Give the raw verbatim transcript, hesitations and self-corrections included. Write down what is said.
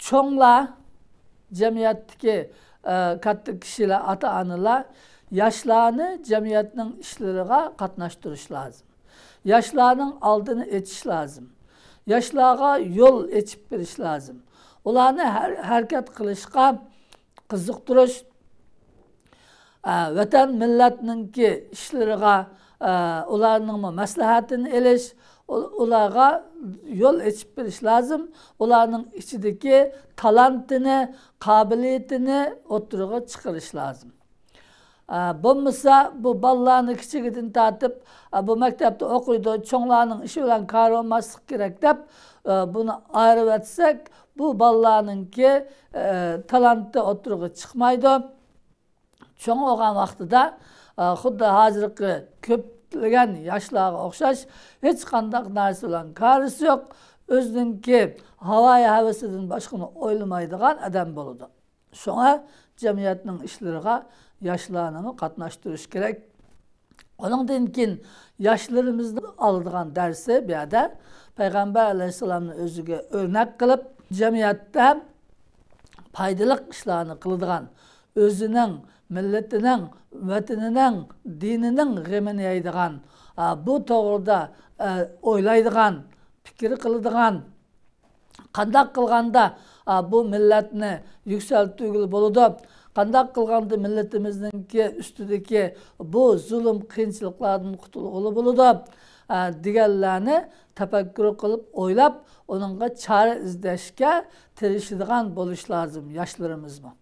چوڭلار، جەمئىيەتتىكى، ئە، كاتتا كىشىلەر، ئاتا-ئانىلار ياشلارنى جەمئىيەتنىڭ ئىشلىرىغا قاتناشتۇرۇش لازىم. ياشلارنىڭ ئالدىنى ئېچىش لازىم. ياشلارغا يول ئېچىپ بېرىش لازىم. ئۇلارنى ھەر-، ھەرىكەت قىلىشقا قىزىقتۇرۇش، ئە، ۋەتەن مىللەتنىڭكى ئىشلىرىغا، ئە، ئۇلارنىڭمۇ مەسلىھەتىنى ئېلىش، ئۇ-، ئۇلارغا يول ئېچىپ بېرىش لازىم. ئۇلارنىڭ ئىچىدىكى تالانتىنى، قابىلىيىتىنى ئوتتۇرىغا چىقىرىش لازىم. ئە، بولمىسا، بۇ بالىلارنى كىچىكىدىن تارتىپ، ئە، بۇ مەكتەپتە ئوقۇيدۇ، چوڭلارنىڭ ئىشى بىلەن كارى بولماسلىق كېرەك دەپ، ئە، بۇنى ئايرىۋەتسەك، بۇ بالىلارنىڭكى، ئە، تالانتى ئوتتۇرىغا چىقمايدۇ. چوڭ بولغان ۋاقتىدا، ئە، خۇددى ھازىرقى كۆپلىگەن ياشلارغا ئوخشاش ھېچقانداق نەرسە بىلەن كارىسى يوق. ئۆزىنىڭكى ھاۋايى ھەۋىسىدىن باشقىنى ئويلىمايدىغان ئادەم بولىدۇ. شۇڭا جەمئىيەتنىڭ ئىشلىرىغا ياشلارنىمۇ قاتناشتۇرۇش كېرەك. ئۇنىڭدىن كېيىن ياشلىرىمىزنىڭ ئالىدىغان دەرسى بۇ يەردە پەيغەمبەر ئەلەيھىسسالامنى ئۆزىگە ئۆرنەك قىلىپ، جەمئىيەتتە پايدىلىق ئىشلارنى قىلىدىغان، ئۆزىنىڭ، مىللىتىنىڭ، ۋەتىنىنىڭ، دىنىنىڭ غېمىنى يەيدىغان، ئا، بۇ توغرىدا، ئە، ئويلايدىغان، پىكىر قىلىدىغان، قانداق قىلغاندا، ئا، بۇ مىللەتنى يۈكسەلتكىلى بولىدۇ؟ قانداق قىلغاندا مىللىتىمىزنىڭكى ئۈستىدىكى بۇ زۇلۇم، قىيىنچىلىقلاردىن قۇتۇلغىلى بولىدۇ؟ ئا، دېگەنلەرنى تەپەككۇر قىلىپ ئويلاپ، ئۇنىڭغا چارە ئىزدەشكە تىرىشىدىغان بولۇش لازىم ياشلىرىمىزمۇ.